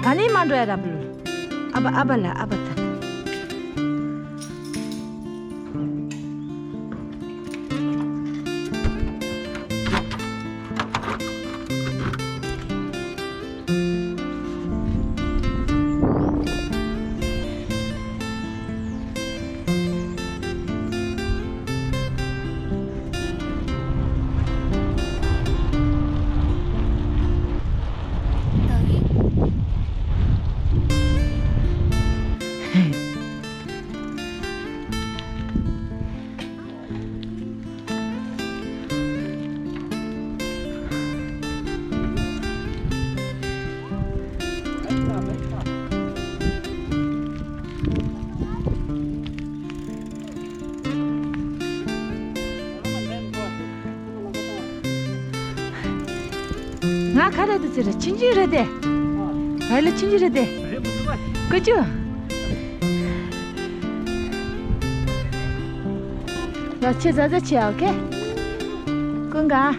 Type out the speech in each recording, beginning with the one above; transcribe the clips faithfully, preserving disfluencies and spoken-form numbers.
ཨ་ནི་མ་འགྲོ་ཡ་ར་བུ། ཨ་བ་ཨ་བ་ལ་ཨ་བ་ད། ང་ག་རེ་འདུག་ཟེར་ཆུང་ཆུང་རེད་དེ། ང་ལ་ཆུང་ཆུང་རེད་དེ། ཀུ་ཅུ། ཡ་ཆེ་ཟ་ཟ་ཆེ་ཨོ་ཁེ། ཀུན་དགའ།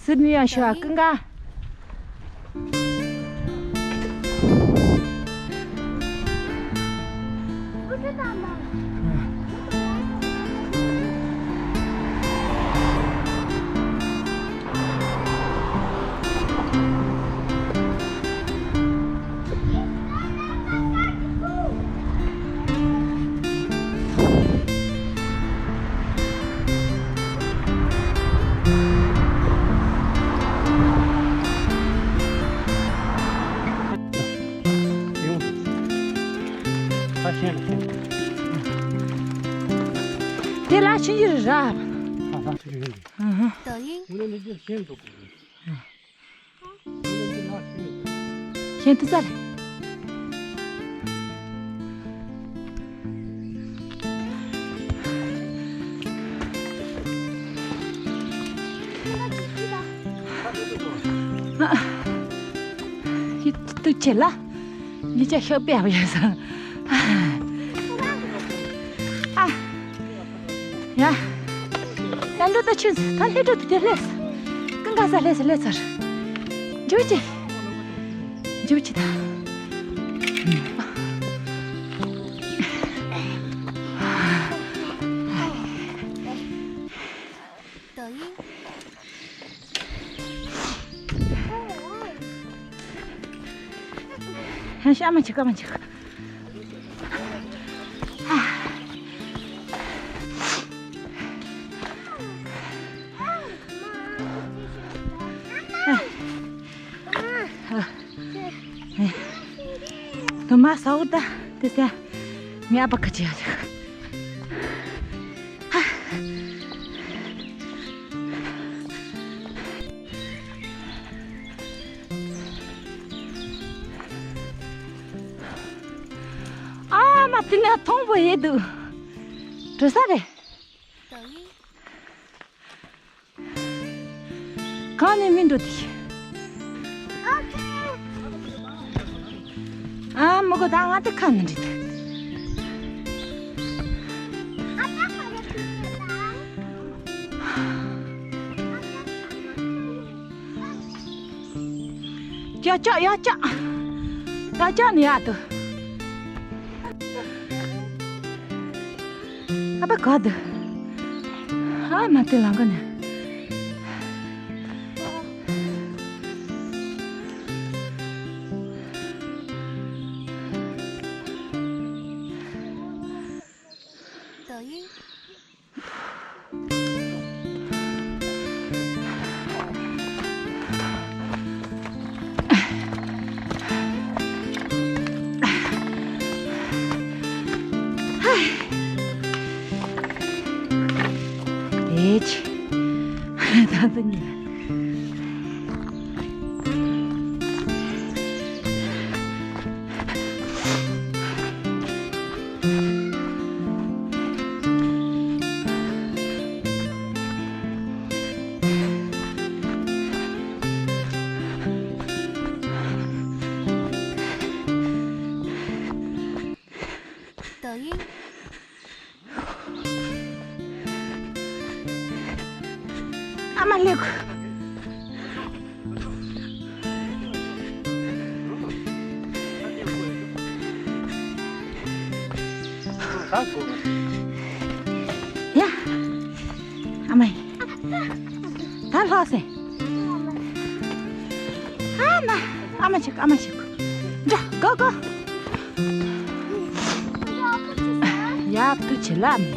སིད་ནི་ཡང་ཤོག་ཀུན་དགའ། དེ་ལ་ཕྱིན་ཅི་རེད་ར། ཨ་ཧ། ཨུ་ཧུ། ཤེས་ཐུབ་ས་རེད། ཡིད་དུ་ཆེ་ལ། ཉི་ཆ་ཤོག་པའི་ཡག་ཡོད་ས། ཨ། ཡ། ཡ་འགྲོ་ད་ཆུ་ད་ལྷེ་འགྲོ་དུ་དེ་ལྷེ། ཀུན་དགའ་ས་ལྷེ་ས་ལྷེ་ཚར། འཇུ་ཅི། འཇུ་ཅི་ད། ཧ་ཤ་མ་ཅི་ཀ་མ་ཅི་ཀ། དུ་མ་ས་འོ་ད་དེ་ས་ངའི་ཨ་ཕ་ཁ་ཅི་ཡ་ཅིག། ཨ་མ་དེ་ནས་མཐོང་བོ་ཡེ་འདུག། འགྲོ་ས་རེད། གང་ནས་མི་འགྲོ་དེ། ཨ་མི་གོ་ད་ང་དེ་ཁ་ནས་འདྲི་དེ། ཡ་ཅག་ཡ་ཅག། ཡ་ཅག་ནི་ཡ་དུ། ཨ་ཕ་ག་དུ། ཨ་མ་དེ་ལང་ག་ནི། ཨེ་ཆི། ད་ལྟ་ཉིད། ཨ་མ་ལེགས། ཡ། ཨ་མ་ཡིན། ད་ལྷག་སེ། ཨ་མ། ཨ་མ་ཆེ་གི། ཨ་མ་ཆེ་གི། འགྲོ། གོ་གོ། ཡ་བུ་ཆེ་ལ་མི།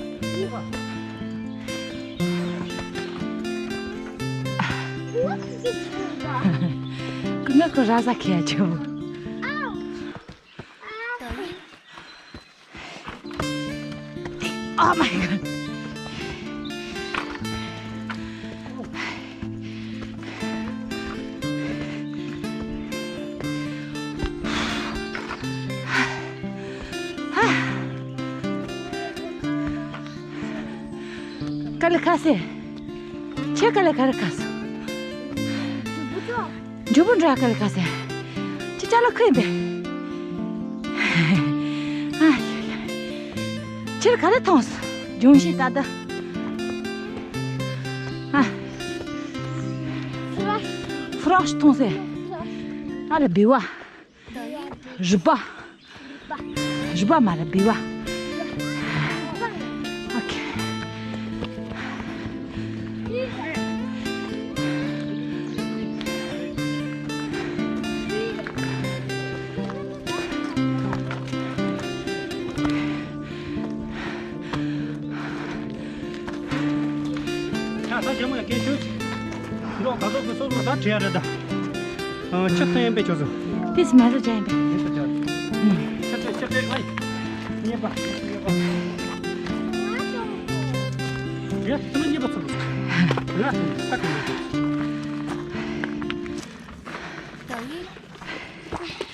ཀུ་ནག་ཀུ་ར་ས་ཁེ་ཡ་ཆེ་བུ། Oh my god. ཀ་ལི་ཁ་སེ། ཁྱེད་ཀ་ལི་ཁ་རི་ཁ་སོང་། འཇུ་བུ་འདྲ་ཀ་ལི་ཁ་སེ། ཁྱེད་ཅག་ལ་ཁུ་ཡིན་པས། ཨ། ཁྱེད་ག་རེ་མཐོང་སོང་། འབྱུང་བཞི་ལྟ་ད། ཨ། ཧྥུ་རོག་ཤི་མཐོང་སེ། ཨ་ལ་བི་བ། རི་པ། རི་པ་མ་རེད་བི་བ། ཨོ་ཁེ། ཡང་ད་ཞྭ་མོ་ཡང་སྐད་ཤོད་ཅིག། འགྲོ་ག་ཚོད་ཀྱི་སོ་སོ་ད་བྲིས་ཡ་རེད་ད། ཨ། ཆུ་ཐོན་ཡན་པས་ཆོག་སོ། ཏིས་མ་རུ་ཅན་པས། ཡིན་སོ་ཅན། ཆུ་ཐོན་ཆུ་ཐོན་ཨ་ཡི། གཉིས་པ། གཉིས་པ། ཡ་ཐུ་མི་གཉིས་པ་ཚོ། ང་ཐུ་མི་ས་ཐུ་མི་ཐུ། ད་ཡིན།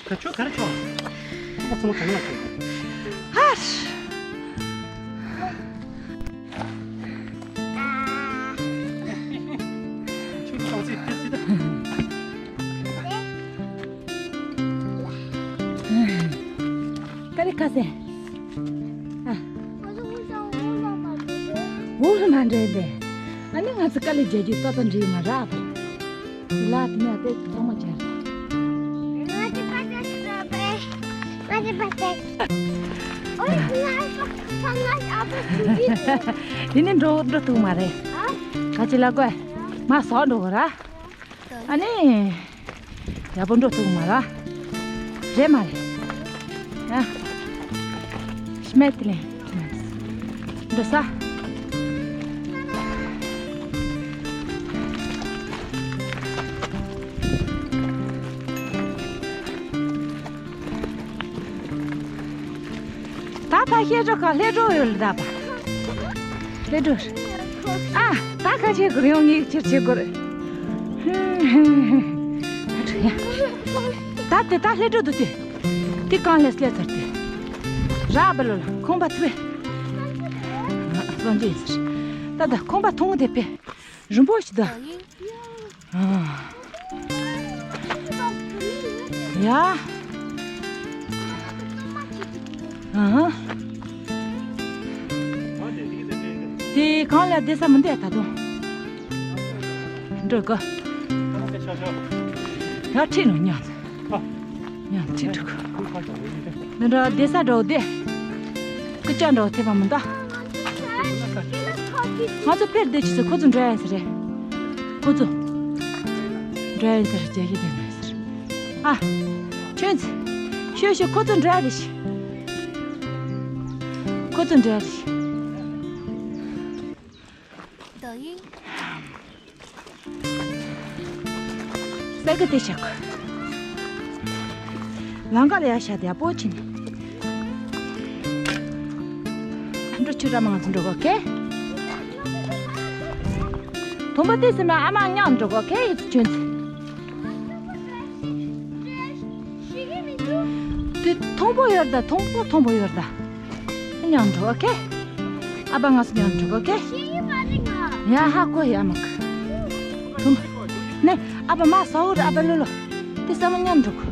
ད་ཁྱོད་ག་རེ་ཆོག་ཁོ་པ་ཚང་མ་ག་ནས་ཆོག་ཧར། ཁྱོད་ཀྱི་ཏོག་ཙི་ཏོག་ཙི་ད། ཀ་ལི་ཁ་སེ། ཨ། འུ་ལ་མ་འདྲེས་པས། ཨ་ནི་ང་ཚོ་ཀ་ལི་རྒྱལ་རྒྱུ་ཏོག་ཏོ་འདྲེས་མ་རག་པས། ལ་དེ་ནས་དེ་ཐོག་མ་ཆར། ང་ཚོ་པ་ཏ་ཞིག་རག་པས། ང་ཚོ་པ་ཏ། ཨོ་ཡ། ང་ཚོ་ཚང་མ་ཨ་ཕ་ཞུ་གི་རེད། དེ་ནི་འགྲོ་འགྲོ་ཐུབ་མ་རེད། ཨ། ག་ཅི་ལ་དགོས། མ་ཟོག་འགྲོ་གི་ར། ཨ་ནི། ཡག་པོ་འགྲོ་ཐུབ་མ་ར། རེད་མ་རེད། ཨ། ཤི་མེད་དེ་ལེན། འགྲོ་ས། ད་ད་ཤེས་འགྲོ་ག་ལྷེ་འགྲོ་ཡོད་ལ་ད་པ། ལྷེ་འགྲོ། ཨ། ད་ཁ་ཆེ་གུར་ཡོང་ངེས་ཕྱིར་ཆེ་གུར། ད་དེ་ད་ལྷེ་འགྲོ་འདུག་དེ། དེ་གང་ལས་སླེབས་ཚར་དེ། རག་པ་ལོ་ལ་ཁོང་པ་ཐུབ་པས། སོང་རྒྱུ་ཡིན་ཟེར། ད་ད་ཁོང་པ་ཐུང་དེ་པས། རིན་པོ་ཆེ་ད། ཨ། ཡ། ཨ། དེ་གང་ལ་བསྡད་ས་མི་འདུག་ད་དུང་། འགྲོ་དགོས། ཡ་ཁྲིད་ནོ་ཉག་ཉག་ཁྲིད་འགྲོ་དགོས། འདི་འདྲ་བསྡད་ས་འདྲ་བོ་བསྡད། སྐུ་ཅག་འདྲ་བོ་ཐེབས་པ་མི་འདུག་ང་ཚོ་ཕེབས་བསྡད་ཅི་ཟེར་ཁོ་ཚོ་འགྲོ་ཡ་ཟེར་རེད། ཁོ་ཚོ་འགྲོ་ཡ་ཟེར་རྒྱ་གི་དེ་མ་ཟེར། ཨ། ཁྱོད་ཚོ་ཤོད་ཤོད་ཁོ་ཚོ་འགྲོ་ཡ་རེད་ཤི། ཁོ་ཚོ་འགྲོ་ཡ་རེད་ཤི། ད་ཡིན། ས་གི་དེ་བཞག་ལང་ཀ་ལ་ཡ་བཞག་དེ་ཡ་པོ་ཆེ་ནི། འགྲོ་ཆུ་ར་མ་ང་ཚོ་འགྲོ་གོ་ཁེ། དུམ་བུ་དེ་སི་མ་ཨ་མ་མཉམ་འགྲོ་གོ་ཁེ་ཡིད་ཆུན་ཚེ། དེ་མཐོང་པོ་ཡོད་ད་མཐོང་པོ་མཐོང་པོ་ཡོད་ད། མཉམ་འགྲོ་ཨོ་ཁེ། ཨ་ཕ་ང་ཚོ་མཉམ་འགྲོ་ཨོ་ཁེ། ཡ་ཧ་གོ་ཡ་མ་གི། ཐུམ། ནེ་ཨ་ཕ་མ་ཟ་འོ་རེ་ཨ་ཕ་ལོ་ལོ། དེ་ས་མ་མཉམ་འགྲོ་གོ།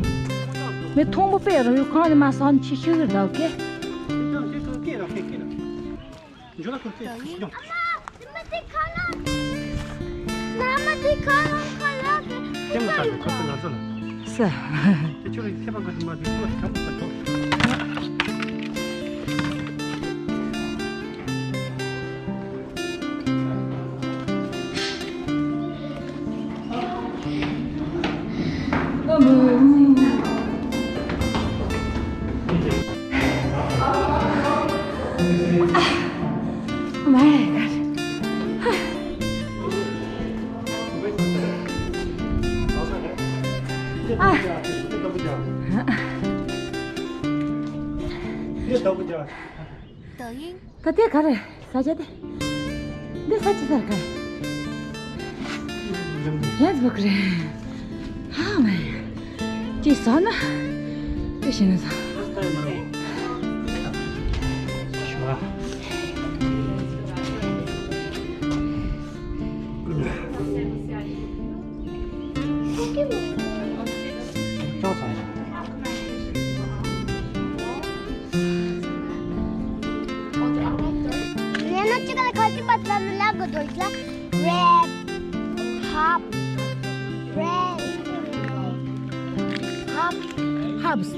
མི་མཐོང་པོ་པེ་རུ་ཡུ་ཁང་ནི་མ་ཟ་ནི་ཆི་ཤི་གི་རེད་ཨོ་ཁེ། འཇོ་ལ་ཁོ་ཚེ་ཡོང་། ལྟད་མོ་ལྟ་དུས་ཁོ་ཚོ་ང་ཚོ་ལ། ས། དེ་ཁྱོད་རང་ཐེབས་པ་གོ་དུ་མ་དུས་ཁོ་ཁྲམ་པ་ཐོག Oh my God. Ah. ད་ལྟའི་ག་རེ་ཟ་བྱ་དེ། འདི་ཟ་ཅི་ཟ་ག་ཡ་ཟ་གི་རེད། ཧ་མ་ཡ། ཅི་ཟ་ན། ཅི་ཞིག་ན་ཟ། ཡང་ན་ཅི་ག་ལ་ཁ་ཅི་པ་ལ་ལ་གོ་དོ་ལ། Red. Hop. Red. Hop. Hops.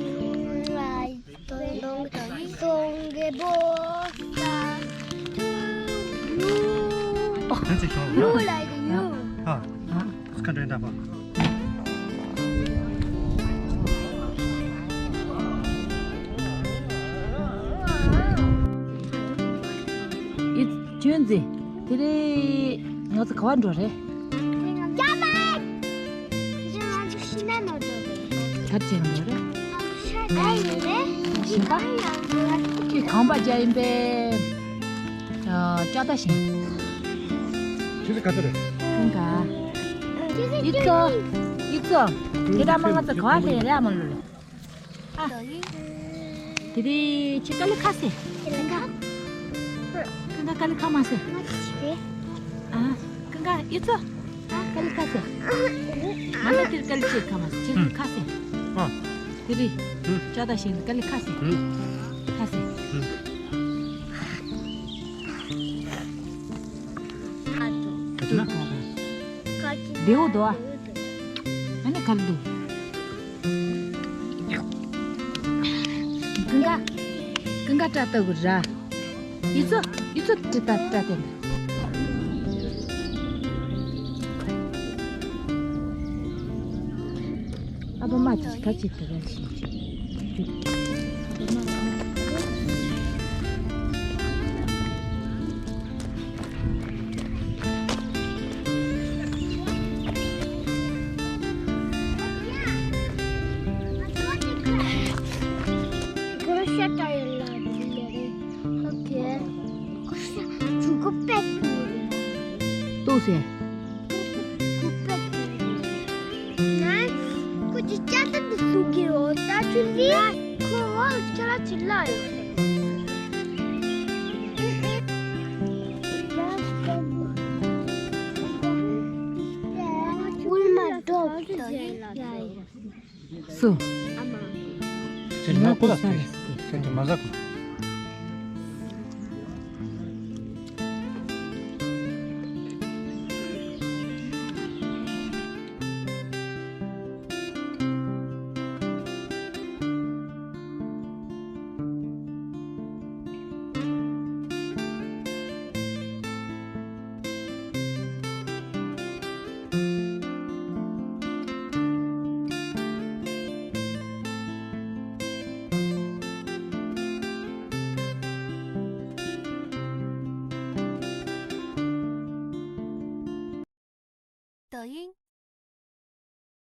ཡིད་ཅུང་ཙི། དེ་རིང་ང་ཚོ་ག་པར་འགྲོ་རེད། ཀྱ་མ། གར་ཅིག་འགྲོ་རེད། ཨ་ཡིན་རེད། ཞིང་ཁ། ཁྱོད་གང་པ་རྒྱ་ཡིན་པས། ཨ། ལྕགས་རྟ་ཞིང་། ཁྱོད་ཚོ་ག་ཚོད་རེད། ཀུན་དགའ། ཡིད་ཚོ། ཡིད་ཚོ། དེ་ལྟ་མ་ང་ཚོ་ག་པར་སླེབས་རེད། ཨ་མ་ལོ་ལོ། ཨ། དེ་དེ་ཁྱེད་དཀའ་ལས་ཁག་སེ། ཀུན་དགའ། ཀུན་དགའ་དཀའ་ལས་ཁག་མ་སེ། ཨ། ཀུན་དགའ་ཡིད་ཚོ། ཨ། དཀའ་ལས་ཁག་སེ། ང་ལ་དེར་དཀའ་ལས་ཁག་མ་སེ། ཁྱེད་ཚོ་ཁག་སེ། ཨ། དེ་རེད། ཨ། ལྕགས་རྟ་ཞིང་དཀའ་ལས་ཁག་སེ། ཨ། ཁག་སེ། ཨ། ཨ། ཨ། བདེ་བོ་འདུག་ཨ། ཨ་ནི་ག་རེ་འདུག་ཀུན་དགའ། ཀུན་དགའ་སྐྲ་བཏགས་དགོས་ར། ཡིད་ཚོ། ཡིད་ཚོ་སྐྲ་བཏགས། སྐྲ་བཏགས། ཨ་ཕ་མ་ཅིག་ག་ཅིག་དེ་ག་ཅིག་ཏོག་ཙམ། ཁོ་ཅི་ལྕགས་ཐག་ཏུ་ཟུག་གི་རོ། ད་ཁྱོད་ལི་ཁོ་འོག་ལ་ཁྱོད་ལ་ཅི་ལ་ཡོད། ཨུལ་མ་འགྲོ། སུ། ཨ་མ། ཁྱེད་ཉོ་ཁོ་ལ་ཁྱེད་ཁྱེད་ཀྱི་མ་ཟ་ཁོ།